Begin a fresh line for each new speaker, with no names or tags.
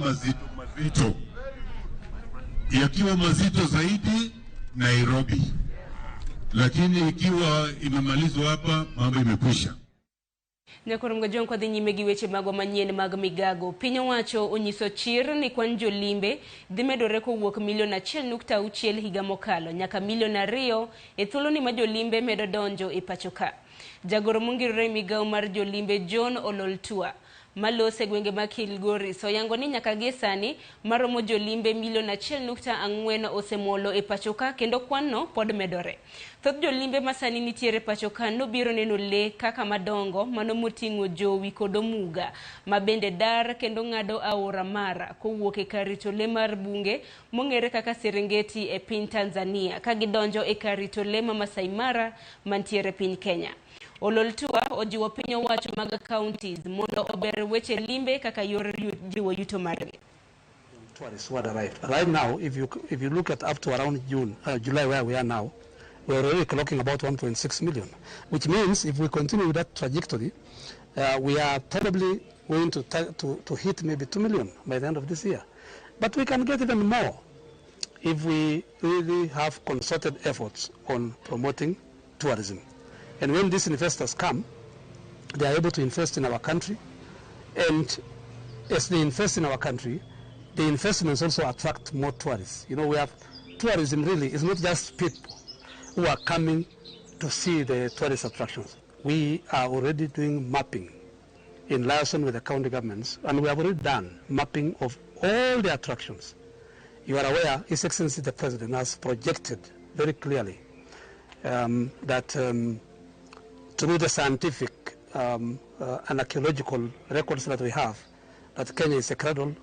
mazito mazito, yakiwa mazito zaidi Nairobi, lakini ikiwa imemalizwa hapa, mambo imekwisha.
Nyakoro Jong kwadhi nyime gi weche magwa manyien mag migago. Piny owacho onyiso chir ni kwan jolimbe dhi medore kowuok milion 1.6 higa mokalo nyaka milion 2 e thuoloni ma jolimbe medo donjo e pacho ka. Jagoro mongirore e migawo mar jolimbe John Ololtua malose e gwenge mag Kilgoris oyango ni nyaka gie sani maromo jolimbe milion 1.4 osemolo e pacho ka kendo kwan no pod medore. Thoth jolimbe ma sani nitiere pacho ka nobiro neno lee kaka madongo mano moting'o jowi kod omuga ma bende dar kendo ng'ado aora Mara kowuok e kar rito lee mar bunge mong'ere kaka Serengeti e piny Tanzania ka gidonjo e kar rito lee ma Masai Mara mantiere piny Kenya. Ololtua ojiwo piny owacho mag counties mondo ober weche limbe kaka yor jiwo yuto margi.
Tourists who had arrived. Right now, if you look at up to around June, July, where we are now, we're already clocking about 1.6 million, which means if we continue with that trajectory, we are probably going to hit maybe 2 million by the end of this year. But we can get even more if we really have concerted efforts on promoting tourism. And when these investors come, they are able to invest in our country. And as they invest in our country, the investments also attract more tourists. We have tourism really is not just people who are coming to see the tourist attractions. We are already doing mapping in liaison with the county governments, and we have already done mapping of all the attractions. You are aware, His Excellency the President has projected very clearly that through the scientific and archaeological records that we have, that Kenya is a cradle